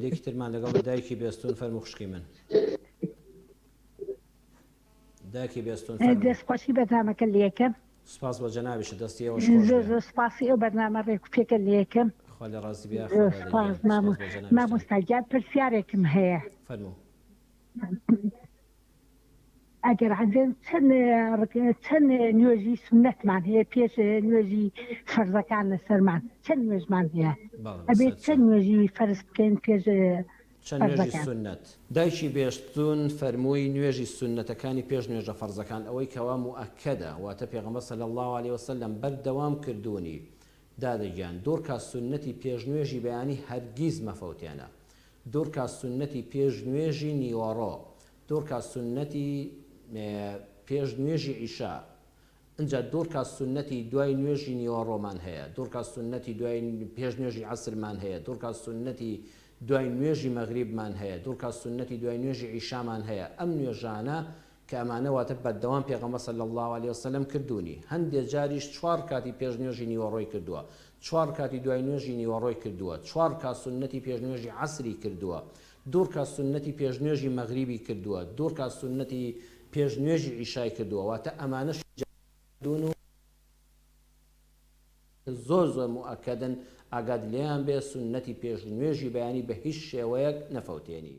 پەیوەندیەکی ترمان لەگەڵ دایکی بێستون فەرموو خوشکی من. دایکی بێستون فەرموو. دەست خۆشی بەرنامەکە لێکەم. سوپاس بۆ جەنابیشت دەستی ئێوەش خۆش زۆر بێ. زۆر سوپاسی ئەو بەرنامە ڕێک و پێکە لێکەم. خوا لێ ڕازی بێ یاخوا زۆر دادە سوپاس گیان سوپاس بۆ جەنابیشتان. مامۆستا گیان پرسیارێکم هەیە. فەرموو. ئەگەر عەزێز چەند چەند نوێژی سوننەتمان هەیە پێش نوێژی فەرزەکان لەسەرمان چەند نوێژمان هەیە بەڵێ ئەبێت بەسەر چەند چاو. نوێژی فەرز بکەین پێش چەند نوێژی فەرزەکان؟ سوننەت؟ دایکی بێستون فەرمووی نوێژی سوننەتەکانی پێش نوێژە فەرزەکان ئەوەی کەوا موئەکەدە واتە پێغەمبەر صلی اللە علیە وسلم بەردەوام کردوونی دادە گیان دوڕکا سوننەتی پێش نوێژی بەیانی هەرگیز مەفەوتێنە دوڕکا سوننەتی پێش نوێژی نیوەڕۆ دوڕکا سوننەتی پێش نوێژی عیشا ئنجا دوڕکات سوننەتی دوای نوێژی نیوەڕۆمان هەیە، دوڕکات سوننەتی دوای پێش نوێژی عەسرمان هەیە، دوڕکات سوننەتی دوای نوێژی مەغریبمان هەیە، دوڕکات سوننەتی دوای نوێژی عیشامان هەیە، ئەم نوێژانە کە ئەمانە واتە بەردەوام پێغەمبەر صلی اللە علیە وسلم کردوونی، هەندێ جاریش چوار ڕکاتی پێش نوێژی نیوەڕۆی کردووە، چوار ڕکاتی دوای نوێژی نیوەڕۆی کردووە، چوار ڕکات سوننەتی پێش نوێژی عەسری کردووە، دوو ڕکات سوننەتی پێش نوێژی مەغریبی کردووە، دوو ڕکات سوننەتی پێش نوێژی عیشای کردووە، واتە ئەمانەشی کردوون و زۆر زۆر موئەکەدن ئاگات لێیان بێ سوننەتی پێش نوێژی بەیانی بە هیچ شێوەیەک نەفەوتێنی.